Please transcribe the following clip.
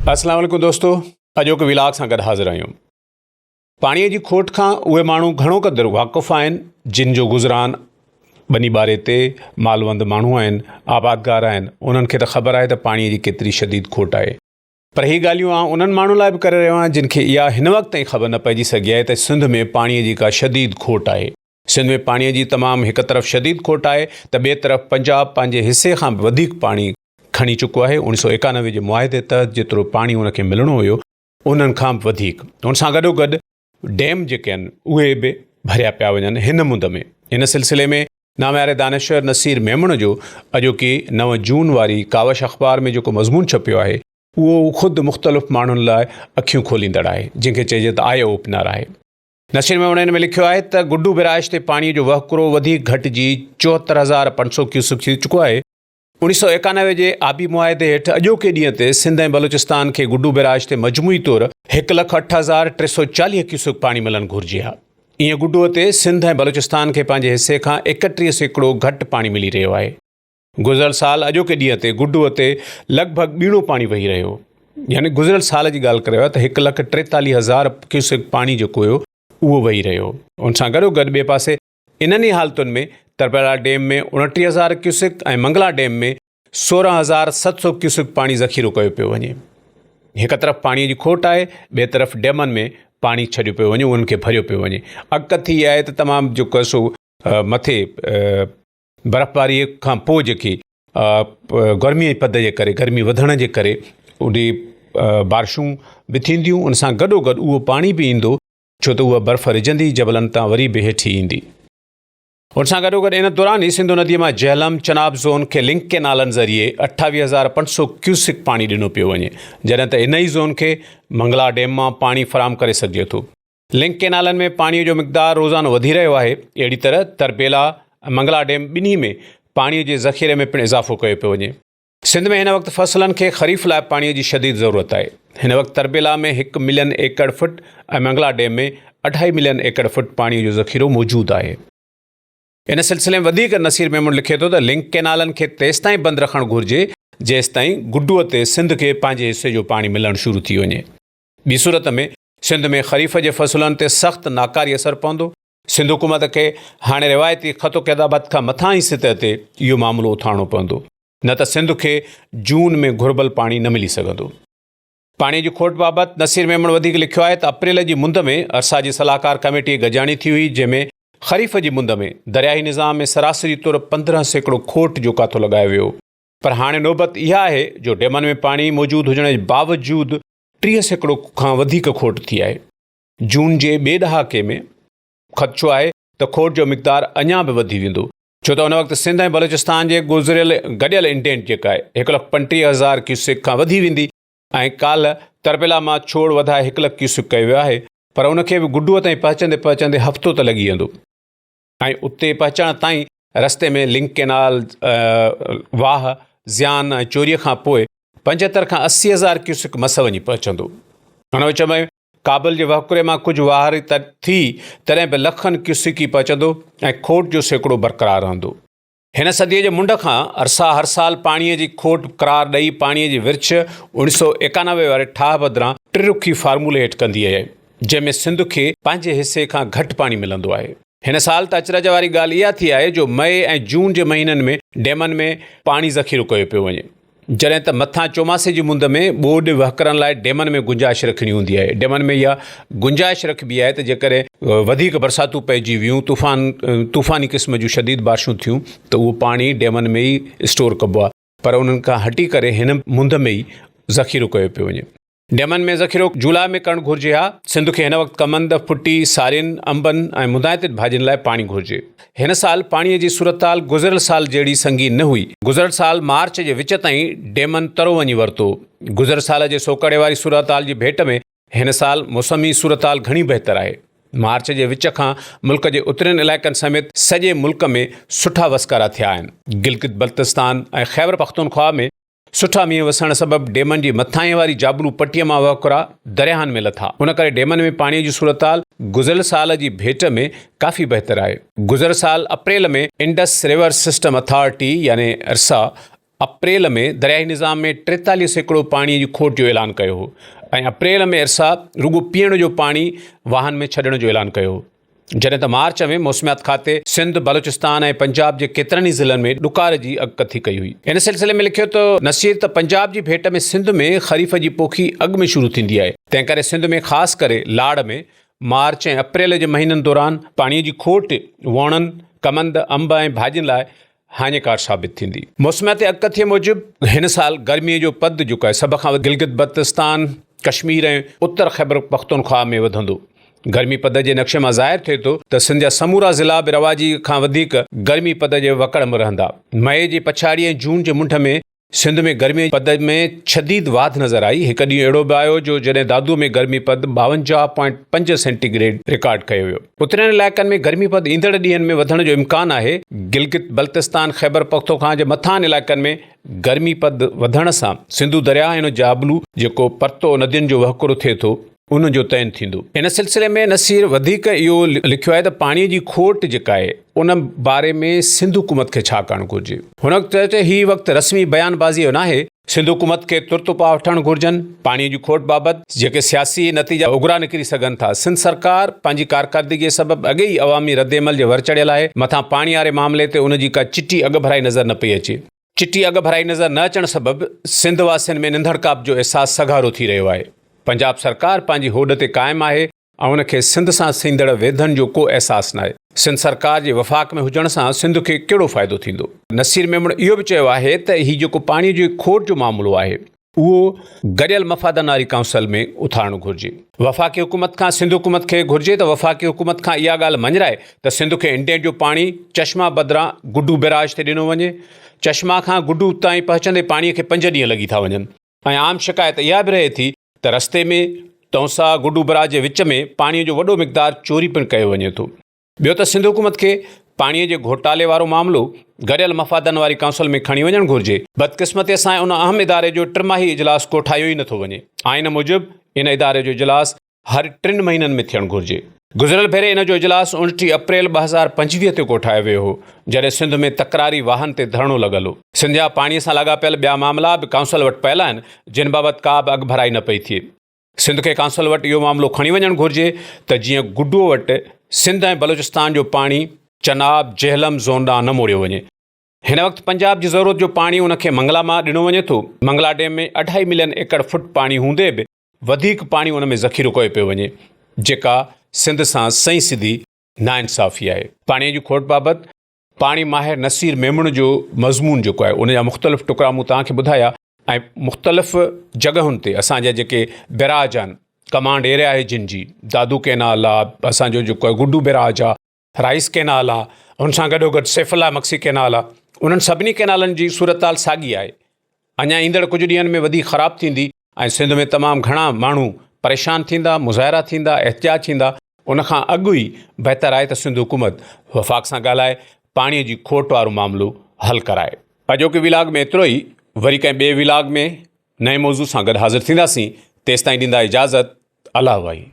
اسلام عليڪم دوستو اڄوڪي ولاگ سان گڏ حاضر آهيون پاڻي جي کوٽ کان اهي ماڻهو گهڻو قدر واقف آهن جن جو گذران ٻني ٻاري تي مالوند ماڻهو آهن آبادگار آهن انهن کي ته خبر آهي ته پاڻي جي ڪيتري شديد کوٽ آهي پر هي ڳالهيون آئون انهن ماڻهن لاء به ڪري رهيو آهيان جن کي اها هن وقت تائين خبر نه پئجي سگهي آهي ته سنڌ ۾ پاڻي جي ڪا شديد کوٽ آهي سنڌ ۾ پاڻي جي تمام هڪ طرف شديد کوٽ آهي ته ٻئي طرف پنجاب پنهنجي حصي کان به وڌيڪ پاڻي کڻي چڪو آهي، اوڻيھ سو 91 جي معاهدي تحت جيترو پاڻي ان کي ملڻو هيو انهن کان به وڌيڪ ان سان گڏو گڏ ڊيم جيڪي آهن اهي به ڀريا پيا وڃن هن مند ۾ ان سلسلي ۾ نامياري دانشور نصير ميمڻ جو اڄوڪي نو جون واري ڪاوش اخبار ۾ جيڪو مضمون ڇپيو آهي اهو خود مختلف ماڻهن لاء اکيون کوليندڙ آهي جنهن کي چئجي ته آء اوپنر آهي. نصير ميمڻ ان ۾ لکيو آهي ته گڊو بئراج تي پاڻي جو وهڪرو وڌيڪ گهٽجي 74500 ڪيوسڪ ٿي چڪو آهي. اوڻيھ سو 91 جي آبي معاهدي هيٺ اڄوڪي ڏينهن تي سنڌ ۽ بلوچستان کي گڊو بئراج تي مجموعي طور 1,08,340 ڪيوسڪ پاڻي ملڻ گهرجي ها. ايئن گڊوء تي سنڌ ۽ بلوچستان کي پنهنجي حصي کان 31% گهٽ پاڻي ملي رهيو آهي. گذريل سال اڄوڪي ڏينهن تي گڊوء تي لڳ ڀڳ ٻيڻو پاڻي وهي رهيو هو. يعني گذريل سال جي ڳالهه ڪري رهيو آهيان ته 1,43,000 ڪيوسڪ پاڻي جيڪو هيو اهو وهي رهيو هو. ان سان گڏوگڏ ٻئي پاسي انهن ئي حالتن ۾ Tarbela dam ۾ 29000 cusec ۽ Mangla dam ۾ 16700 cusec پاڻي ذخيرو ڪيو پيو وڃي. هڪ طرف پاڻي جي کوٽ آهي، ٻئي طرف ڊيمن ۾ پاڻي ڇڏيو پيو وڃي، انهن کي ڀريو پيو وڃي. اڳڪٿي اها آهي ته تمام جيڪو آهي سو مٿي برفباري کان پوء جيڪي گرمي جي پد جي ڪري گرمي وڌڻ جي ڪري اڏي بارشون به ٿينديون ان سان گڏو گڏ اهو پاڻي به ايندو ڇو ته اها برف رجندي جبلن تان وري به هيٺ ايندي. ان سان گڏوگڏ ان دوران ئي سنڌو نديء مان جهلم چناب زون کي لنڪ ڪئنالن ذريعي 28500 ڪيوسڪ پاڻي ڏنو پيو وڃي، جڏهن ته ان ئي زون کي منگلا ڊيم مان پاڻي فراهم ڪري سگهجي ٿو. لنڪ ڪئنالن ۾ پاڻي جو مقدار روزانو وڌي رهيو آهي. اهڙي طرح تربيلا ۽ منگلا ڊيم ٻنهي ۾ پاڻي جي ذخيري ۾ پڻ اضافو ڪيو پيو وڃي. سنڌ ۾ هن وقت فصلن کي خريف لاء پاڻي جي شديد ضرورت آهي. هن وقت تربيلا ۾ هڪ million acre feet ۽ Mangla dam ۾ اڍائي ملين ايڪڙ فٽ پاڻي جو ذخيرو موجود آهي. ان سلسلي ۾ وڌيڪ نصير ميمڻ لکي ٿو ته لنڪ ڪئنالن کي تيستائين بند رکڻ گهرجي جيستائين گڊوء تي سنڌ کي پنهنجي حصي جو پاڻي ملڻ شروع ٿي وڃي. ٻي صورت ۾ سنڌ ۾ خريف جي فصلن تي سخت ناڪاري اثر پوندو. سنڌ حڪومت کي هاڻي روايتي خط و ڪتابت کان مٿانهين سطح تي اهو معاملو اٿارڻو پوندو نه ته سنڌ کي جون ۾ گهربل پاڻي نه ملي سگهندو. پاڻي جي کوٽ بابت نصير ميمڻ وڌيڪ لکيو آهي ته اپريل جي مند ۾ ارسا جي صلاحڪار ڪميٽي گڏجاڻي ٿي هئي جنهن ۾ خريف جي مند ۾ درياهي نظام ۾ سراسري طور 15% کوٽ جو ڪاٿو لڳايو ويو پر هاڻي نوبت اها آهي جو ڊيمن ۾ پاڻي موجود هجڻ جي باوجود 30% کان وڌيڪ کوٽ ٿي آهي. جون جي ٻئي ڏهاڪي ۾ خدشو آهي ته کوٽ جو مقدار اڃا به وڌي ويندو ڇو ته ان وقت سنڌ ۽ بلوچستان جي گذريل گڏيل انڊينٽ جيڪا آهي 1,35,000 ڪيوسڪ کان وڌي ويندي ۽ ڪالهه تربيلا مان ڇوڙ وڌائي هڪ لک ڪيوسڪ ڪيو ويو آهي پر ان کي به گڊوء تائين پهچندي پهچندي هفتو ته لڳي ويندو ۽ اتي پهچڻ تائين رستي ۾ لنڪ ڪينال واهه زيان ۽ چوري کان پوء 75 کان 80 هزار ڪيوسڪ مس وڃي پهچندو. ان وچ ۾ ڪابل جي وهڪري مان ڪجهه واهر ته ٿي تڏهن به لکن ڪيوسڪ ئي پهچندو ۽ کوٽ جو سيڪڙو برقرار رهندو. هن صديء جي منڍ کان ارسا هر سال پاڻيء جي کوٽ قرار ڏئي پاڻيء جي ورڇ اوڻيھ سو 91 واري ٺاهه بدران ٽه رخي فارمولي هيٺ ڪندي آهي، جنهن ۾ سنڌ کي پنهنجي حصي کان گهٽ پاڻي ملندو آهي. هن سال ته اچرج واري ڳالهه اها ٿي آهي جو مئي ۽ جون جي مهينن ۾ ڊيمن ۾ پاڻي ذخيرو ڪيو پيو وڃي جڏهن ته مٿان چوماسي جي مند ۾ ٻوڏ وهڪرن لاء ڊيمن ۾ گنجائش رکڻي هوندي آهي ڊيمن ۾ اها گنجائش رکبي آهي ته جيڪڏهن وڌيڪ برساتون پئجي ويون طوفان طوفاني قسم جون شديد بارشون ٿيون ته اهو پاڻي ڊيمن ۾ ئي اسٽور ڪبو آهي پر انهن کان هٽي ڪري هن مند ۾ ئي ذخيرو ڪيو پيو وڃي. ڊيمن ۾ ذخيرو جولاء ۾ ڪرڻ گهرجي ها، سنڌ کي هن وقت ڪمند، ڦٽي، سارين، انبن ۽ مدائتين ڀاڄين لاء پاڻي گهرجي. هن سال پاڻي جي صورتحال گذريل سال جهڙي سنگين نه هئي. گذريل سال مارچ جي وچ تائين ڊيمن ترو وڃي ورتو. گذريل سال جي سوڪهڙي واري صورتحال جي ڀيٽ ۾ هن سال موسمي صورتحال گهڻي بهتر آهي. مارچ جي وچ کان ملڪ جي اترين علائقن سميت سڄي ملڪ ۾ سٺا وسڪارا ٿيا آهن. گلگت بلتستان ۽ خيبرپختونخواهه ۾ سٺا مينهن وسڻ سبب ڊيمن جي مٿانهين واري جابلو پٽيء مان وهڪرا درياهن ۾ لٿا، ان ڪري ڊيمن ۾ پاڻي جي صورتحال گذريل سال جي ڀيٽ ۾ ڪافي بهتر آهي. گذريل سال April ۾ Indus river system authority يعني ارسا اپريل ۾ درياهي نظام ۾ 43% پاڻي جي کوٽ جو اعلان ڪيو هو ۽ اپريل ۾ ارسا رڳو پيئڻ جو پاڻي واهن ۾ ڇڏڻ جو اعلان ڪيو هو. جڏهن ته مارچ ۾ موسميات کاتي سنڌ، بلوچستان ۽ پنجاب جي ڪيترن ئي ضلعن ۾ ڏڪار جي اڳڪٿي ڪئي هئي. ان سلسلي ۾ لکيو ته نصير ته پنجاب جي ڀيٽ ۾ سنڌ ۾ خريف جي پوکي اڳ ۾ شروع ٿيندي آهي، تنهن ڪري سنڌ ۾ خاص ڪري لاڙ ۾ مارچ ۽ اپريل جي مهينن دوران پاڻي جي کوٽ ووڻن، ڪمند، انب ۽ ڀاڄين لاء هاڃيڪار ثابت ٿيندي. موسمياتي اڳڪٿيء موجب هن سال گرميء جو پد جيڪو آهي سڀ کان وڌيڪ گلگت بلتستان، ڪشمير ۽ اتر خيبرپختونخواهه ۾ وڌندو. گرمي پد جي نقشي مان ظاهر ٿئي ٿو ته سنڌ جا سمورا ضلعا به رواجي کان وڌيڪ گرمي پد جي وڪڙ م رهندا. مئي جي پڇاڙي ۽ جون جي منڍ ۾ سنڌ ۾ گرمي پد ۾ شديد واڌ نظر آئي، هڪ ڏينهن اهڙو به آيو جو جڏهن دادو ۾ گرمي پد 52.5 سينٽي گريڊ رڪارڊ ڪيو ويو. اترين علائقن ۾ گرمي پد ايندڙ ڏينهن ۾ وڌڻ جو امڪان آهي، گلگت بلتستان، خيبرپختونخواهه جي مٿانهن علائقن ۾ گرمي پد وڌڻ سان سنڌو درياهه ۽ ان جابلو جيڪو پرتو ندين جو وهڪرو ٿئي ٿو، ان جو تعين ٿيندو. ان سلسلي ۾ نصير وڌيڪ اهو لکيو آهي ته پاڻي جي کوٽ جيڪا آهي ان باري ۾ سنڌ حڪومت کي ڇا ڪرڻ گهرجي. هن وقت چيو ته هي وقت رسمي بيان بازي جو ناهي، سنڌ حڪومت کي ترت اپاء وٺڻ گهرجن، پاڻي جي کوٽ بابت جيڪي سياسي نتيجا اگرا نڪري سگهن ٿا، سنڌ سرڪار پنهنجي ڪارڪردگي سبب اڳي ئي عوامي ردعمل جي ور چڙهيل آهي، مٿان پاڻي واري معاملي تي ان جي ڪا چٽي اڳڀرائي نظر نه پئي اچي. چٽي اڳڀرائي نظر نه اچڻ سبب سنڌ واسين ۾ ننڌڻڪائپ جو احساس سگهارو ٿي رهيو آهي. پنجاب سرڪار پنهنجي هوڏ تي قائم آهي ۽ ان کي سنڌ سان ٿيندڙ ويڌن جو ڪو احساس ناهي. سنڌ سرڪار جي وفاق ۾ هجڻ سان سنڌ کي ڪهڙو فائدو ٿيندو؟ نصير ميمڻ اهو به چيو آهي ته هي جيڪو پاڻي جي کوٽ جو معاملو آهي، اهو گڏيل مفادن واري ڪائونسل ۾ اٿارڻ گهرجي. وفاقي حڪومت کان سنڌ حڪومت کي گهرجي ته وفاقي حڪومت کان اها ڳالهه مڃرائي ته سنڌ کي انڊين جو پاڻي چشما بدران گڊو بئراج تي ڏنو وڃي. چشما کان گڊو تائين پهچندي پاڻي کي پنج ڏينهن لڳي ٿا وڃن ۽ عام شڪايت اها به رهي ٿي ته رستي ۾ تونسا گڊو بئراج جي وچ ۾ پاڻي جو وڏو مقدار چوري پڻ ڪيو وڃي ٿو. ٻيو ته سنڌ حڪومت کي پاڻي جي گهوٽالي وارو معاملو گڏيل مفادن واري ڪائونسل ۾ کڻي وڃڻ گهرجي، بدقسمتي سان ان اهم اداري جو ٽماهي اجلاس ڪوٺايو ئي نٿو وڃي، آئين موجب ان اداري جو اجلاس هر ٽن مهينن ۾ ٿيڻ گهرجي. گذريل ڀيري ان جو اجلاس 29 اپريل 2025 تي ڪوٺايو ويو هو، جڏهن سنڌ ۾ تڪراري واهن تي ڌرڻو لڳل هو. سنڌ جا پاڻي سان لاڳاپيل ٻيا معاملا به ڪائونسل وٽ پيل آهن، جن بابت ڪا به اڳڀرائي نه پئي ٿئي. سنڌ کي ڪائونسل وٽ اهو معاملو کڻي وڃڻ گهرجي ته جيئن گڊو وٽ سنڌ ۽ بلوچستان جو پاڻي چناب جهلم زون ڏانهن نه موڙيو وڃي. هن وقت پنجاب جي ضرورت جو پاڻي ان کي منگلا مان ڏنو وڃي ٿو. منگلا ڊيم ۾ اڍائي ملين ايڪڙ فٽ پاڻي هوندي به وڌيڪ پاڻي ان ۾ ذخيرو ڪيو پيو وڃي جيڪا سنڌ سان سئين سڌي ناانصافي آهي. پاڻي جي کوٽ بابت پاڻي ماهر نصير ميمڻ جو مضمون جيڪو آهي ان جا مختلف ٽڪرا مون توهان کي ٻڌايا. ۽ مختلف جڳهن تي اسان جا جيڪي بئراج آهن ڪمانڊ ايريا آهي جن جي دادو ڪينال آهي اسان جو جيڪو گڊو بئراج آهي رائس ڪينال آهي ان سان گڏو گڏ سيف الله مگسي ڪينال آهي انهن سڀني ڪينالن جي صورتحال ساڳي آهي اڃا ايندڙ ڪجهه ڏينهن ۾ وڌيڪ خراب ٿيندي ۽ سنڌ ۾ تمام گهڻا ماڻهو پريشان ٿيندا مظاهرا ٿيندا احتجاج ٿيندا ان کان اڳ ئي بهتر آهي ته سنڌ حڪومت وفاق سان ڳالهائي پاڻي جي کوٽ وارو معاملو حل ڪرائي. اڄوڪي ولاگ ۾ ايترو ئي، وري ڪنهن ٻئي ولاگ ۾ نئين موضوع سان گڏ حاضر ٿينداسين، تيستائين ڏيندا اجازت، الله واهي.